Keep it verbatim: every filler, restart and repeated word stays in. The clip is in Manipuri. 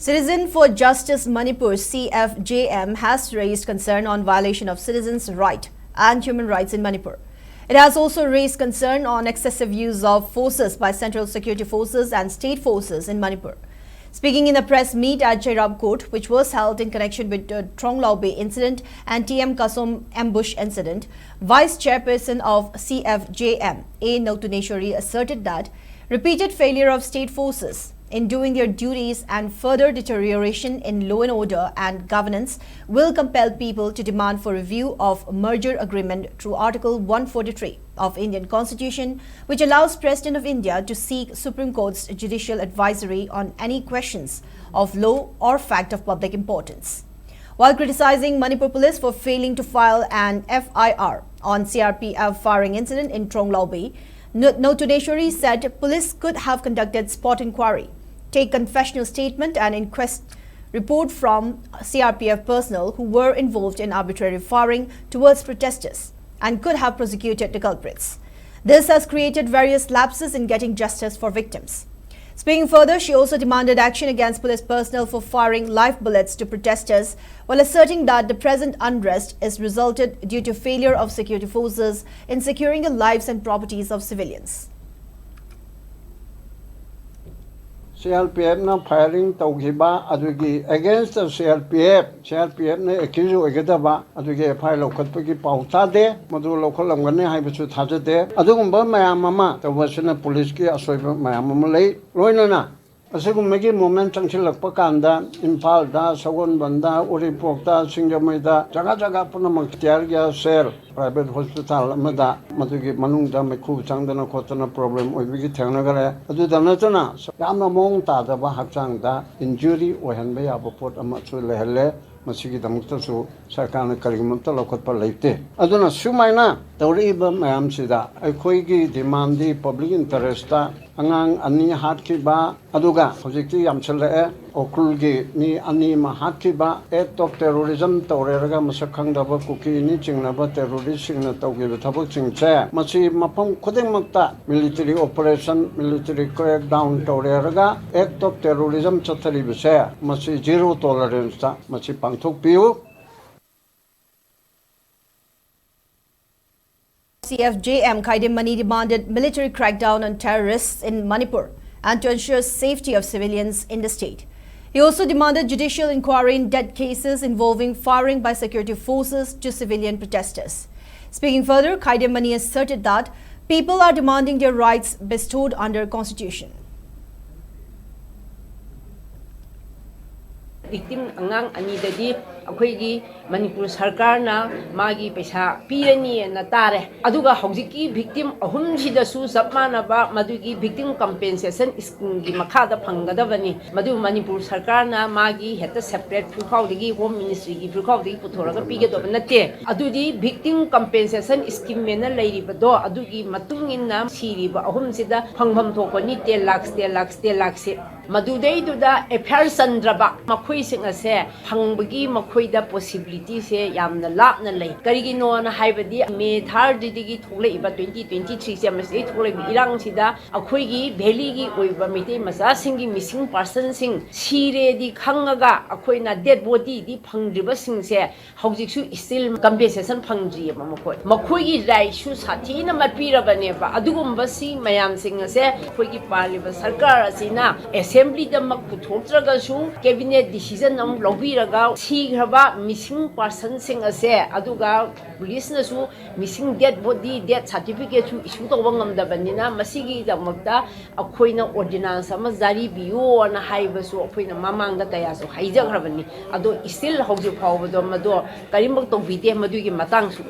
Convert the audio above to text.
Citizen for Justice Manipur, C F J M, has raised concern on violation of citizens' right and human rights in Manipur. It has also raised concern on excessive use of forces by central security forces and state forces in Manipur. Speaking in a press meet at Jairab Court, which was held in connection with the Tronglao Bay incident and T M Kasom ambush incident, Vice Chairperson of C F J M, A Noutuneshwari, asserted that repeated failure of state forces in doing their duties and further deterioration in law and order and governance will compel people to demand for review of merger agreement through Article one forty-three of Indian Constitution, which allows President of India to seek Supreme Court's judicial advisory on any questions of law or fact of public importance. While criticizing Manipur police for failing to file an F I R on C R P F firing incident in Tronglao Bay, No- Noutuneshwari said police could have conducted spot inquiry, take confessional statement and inquest report from C R P F personnel who were involved in arbitrary firing towards protesters and could have prosecuted the culprits. This has created various lapses in getting justice for victims. Speaking further, she also demanded action against police personnel for firing live bullets to protesters while asserting that the present unrest is resulted due to failure of security forces in securing the lives and properties of civilians. C R P ꯑꯦꯐꯅ ꯐꯥꯏꯌꯔꯤꯡ ꯇꯧꯈꯤꯕ ꯑꯗꯨꯒꯤ ꯑꯦꯒꯦꯟꯁꯇ C R P F C R P ꯑꯦꯐꯅ ꯑꯦꯀ꯭ꯌꯨꯖ ꯑꯣꯏꯒꯗꯕ ꯑꯗꯨꯒꯤ ꯑꯦꯐ ꯑꯥꯏ ꯑꯥꯔ ꯂꯧꯈꯠꯄꯒꯤ ꯄꯥꯎ ꯇꯥꯗꯦ꯫ ꯃꯗꯨ ꯂꯧꯈꯠꯂꯝꯒꯅꯤ ꯍꯥꯏꯕꯁꯨ ꯊꯥꯖꯗꯦ꯫ ꯑꯗꯨꯒꯨꯝꯕ ꯃꯌꯥꯝ ꯑꯃ ꯇꯧꯕꯁꯤꯅ ꯄꯨꯂꯤꯁꯀꯤ ꯑꯁꯣꯏꯕ ꯃꯌꯥꯝ ꯑꯃ ꯂꯩ꯫ ꯂꯣꯏꯅꯅ ꯑꯁꯤꯒꯨꯝꯕꯒꯤ ꯃꯨꯞꯃꯦꯟ ꯆꯪꯁꯤꯜꯂꯛꯄ ꯀꯥꯟꯗ ꯏꯝꯐꯥꯜꯗ, ꯁꯒꯣꯜꯕꯟꯗ, ꯎꯔꯤꯄꯣꯛꯇ, ꯁꯤꯡꯖꯃꯩꯗ, ꯖꯒꯥ ꯖꯒꯥ ꯄꯨꯝꯅꯃꯛ ꯇꯤꯌꯥꯔ ꯒ꯭ꯌꯥꯁ ꯁꯦꯜ, ꯄ꯭ꯔꯥꯏꯚꯦꯠ ꯍꯣꯁꯄꯤꯇꯥꯜ ꯑꯃꯗ ꯃꯗꯨꯒꯤ ꯃꯅꯨꯡꯗ ꯃꯩꯈꯨ ꯆꯪꯗꯅ ꯈꯣꯠꯇꯅ ꯄ꯭ꯔꯣꯕ꯭ꯂꯦꯝ ꯑꯣꯏꯕꯒꯤ ꯊꯦꯡꯅꯈꯔꯦ꯫ ꯑꯗꯨꯗ ꯅꯠꯇꯅ ꯌꯥꯝꯅ ꯃꯑꯣꯡ ꯇꯥꯗꯕ ꯍꯛꯆꯥꯡꯗ ꯏꯟꯖꯨꯔꯤ ꯑꯣꯏꯍꯟꯕ ꯌꯥꯕ ꯄꯣꯠ ꯑꯃꯁꯨ ꯂꯩꯍꯜꯂꯦ꯫ ꯃꯁꯤꯒꯤꯗꯃꯛꯇꯁꯨ ꯁꯔꯀꯥꯔꯅ ꯀꯔꯤꯒꯨꯝꯕ ꯑꯃꯠꯇ ꯂꯧꯈꯠꯄ ꯂꯩꯇꯦ꯫ ꯑꯗꯨꯅ ꯁꯨꯃꯥꯏꯅ ꯇꯧꯔꯛꯏꯕ ꯃꯌꯥꯝꯁꯤꯗ ꯑꯩꯈꯣꯏꯒꯤ ꯗꯤꯃꯥꯟꯗꯤ ꯄꯕ꯭ꯂꯤꯛ ꯏꯟꯇꯔꯦꯁꯇ ꯑꯉꯥꯡ ꯑꯅꯤ ꯍꯥꯠꯈꯤꯕ, ꯑꯗꯨꯒ ꯍꯧꯖꯤꯛꯇꯤ ꯌꯥꯝꯁꯤꯜꯂꯛꯑꯦ, ꯎꯈ꯭ꯔꯨꯜꯒꯤ ꯃꯤ ꯑꯅꯤ ꯑꯃ ꯍꯥꯠꯈꯤꯕ, act of terrorism ꯇꯧꯔꯦꯔꯒ ꯃꯁꯛ ꯈꯪꯗꯕ ꯀꯨꯀꯤꯅꯤ ꯆꯤꯡꯅꯕ terroristꯁꯤꯡꯅ ꯇꯧꯈꯤꯕ ꯊꯕꯛꯁꯤꯡꯁꯦ, ꯃꯁꯤ ꯃꯐꯝ ꯈꯨꯗꯤꯡꯃꯛꯇ military operation, military crackdown ꯇꯧꯔꯦꯔꯒ act of terrorism ꯆꯠꯊꯔꯤꯕꯁꯦ, ꯃꯁꯤ zero toleranceꯇ ꯃꯁꯤ ꯄꯥꯡꯊꯣꯛꯄꯤꯌꯨ꯫ C F J M Khaidem Mani demanded military crackdown on terrorists in Manipur and to ensure safety of civilians in the state. He also demanded judicial inquiry in death cases involving firing by security forces to civilian protesters. Speaking further, Khaidem Mani asserted that people are demanding their rights bestowed under constitution. Victim ꯑꯉꯥꯡ ꯑꯅꯤꯗꯗꯤ ꯑꯩꯈꯣꯏꯒꯤ ꯃꯅꯤꯄꯨꯔ ꯁꯔꯀꯥꯔꯅ ꯃꯥꯒꯤ ꯄꯩꯁꯥ ꯄꯤꯔꯅꯤꯅ ꯇꯥꯔꯦ꯫ ꯑꯗꯨꯒ ꯍꯧꯖꯤꯛꯀꯤ victim ꯑꯍꯨꯝꯁꯤꯗꯁꯨ ꯆꯞ ꯃꯥꯟꯅꯕ ꯃꯗꯨꯒꯤ victim compensation schemeꯒꯤ ꯃꯈꯥꯗ ꯐꯪꯒꯗꯕꯅꯤ꯫ ꯃꯗꯨ ꯃꯅꯤꯄꯨꯔ ꯁꯔꯀꯥꯔꯅ ꯃꯥꯒꯤ ꯍꯦꯛꯇ separate ꯐꯤꯈꯥꯎꯗꯒꯤ, Home Ministryꯒꯤ ꯐꯤꯈꯥꯎꯗꯒꯤ ꯄꯨꯊꯣꯔꯒ ꯄꯤꯒꯗꯕ ꯅꯠꯇꯦ꯫ ꯑꯗꯨꯗꯤ victim compensation schemeꯑꯅ ꯂꯩꯔꯤꯕꯗꯣ, ꯑꯗꯨꯒꯤ ꯃꯇꯨꯡ ꯏꯟꯅ ꯁꯤꯔꯤꯕ ꯑꯍꯨꯝꯁꯤꯗ ꯐꯪꯐꯝ ꯊꯣꯛꯄꯅꯤ, ten lakhs, ten lakhs, ten lakhꯁꯦ꯫ ꯃꯗꯨꯗꯩꯗꯨꯗ F I R ꯆꯟꯗ꯭ꯔꯕ ꯃꯈꯣꯏꯁꯤꯡ ꯑꯁꯦ ꯐꯪꯕꯒꯤ ꯃꯈꯣꯏꯗ possibilityꯁꯦ ꯌꯥꯝꯅ ꯂꯥꯞꯅ ꯂꯩ꯫ ꯀꯔꯤꯒꯤꯅꯣꯅ ꯍꯥꯏꯕꯗꯤ May thirdꯗꯒꯤ ꯊꯣꯛꯂꯛꯏꯕ twenty twenty-threeꯁꯦ, ꯃꯁꯤꯗꯒꯤ ꯊꯣꯛꯂꯛꯏꯕ ꯏꯔꯥꯡꯁꯤꯗ ꯑꯩꯈꯣꯏꯒꯤ valleyꯒꯤ ꯑꯣꯏꯕ ꯃꯩꯇꯩ ꯃꯆꯥꯁꯤꯡꯒꯤ missing personꯁꯤꯡ, ꯁꯤꯔꯦꯗꯤ ꯈꯪꯉꯒ ꯑꯩꯈꯣꯏꯅ dead bodyꯗꯤ ꯐꯪꯗ꯭ꯔꯤꯕꯁꯤꯡꯁꯦ ꯍꯧꯖꯤꯛꯁꯨ still compensation ꯐꯪꯗ꯭ꯔꯤꯑꯕ ꯃꯈꯣꯏ꯫ ꯃꯈꯣꯏꯒꯤ rightꯁꯨ ꯁꯥꯊꯤꯅ ꯃꯠꯄꯤꯔꯕꯅꯦꯕ꯫ ꯑꯗꯨꯒꯨꯝꯕꯁꯤ ꯃꯌꯥꯝꯁꯤꯡ ꯑꯁꯦ ꯑꯩꯈꯣꯏꯒꯤ ꯄꯥꯜꯂꯤꯕ ꯁꯔꯀꯥꯔ ꯑꯁꯤꯅ assemblyꯗꯃꯛ ꯄꯨꯊꯣꯛꯇ꯭ꯔꯒꯁꯨ cabinet decision ꯑꯃ ꯂꯧꯕꯤꯔꯒ ꯁꯤꯈ꯭ꯔꯕ missing personꯁꯤꯡ ꯑꯁꯦ, ꯑꯗꯨꯒ policeꯅꯁꯨ missing dead body, death certificateꯁꯨ issue ꯇꯧꯕ ꯉꯝꯗꯕꯅꯤꯅ ꯃꯁꯤꯒꯤꯗꯃꯛꯇ ꯑꯩꯈꯣꯏꯅ ordinance ꯑꯃ ꯖꯥꯔꯤ ꯄꯤꯌꯣꯅ ꯍꯥꯏꯕꯁꯨ ꯑꯩꯈꯣꯏꯅ ꯃꯃꯥꯡꯗ ꯀꯌꯥꯁꯨ ꯍꯥꯏꯖꯈ꯭ꯔꯕꯅꯤ꯫ ꯑꯗꯣ still ꯍꯧꯖꯤꯛ ꯐꯥꯎꯕꯗꯣ ꯃꯗꯣ ꯀꯔꯤꯃꯛ ꯇꯧꯕꯤꯗꯦ ꯃꯗꯨꯒꯤ ꯃꯇꯥꯡꯁꯨ꯫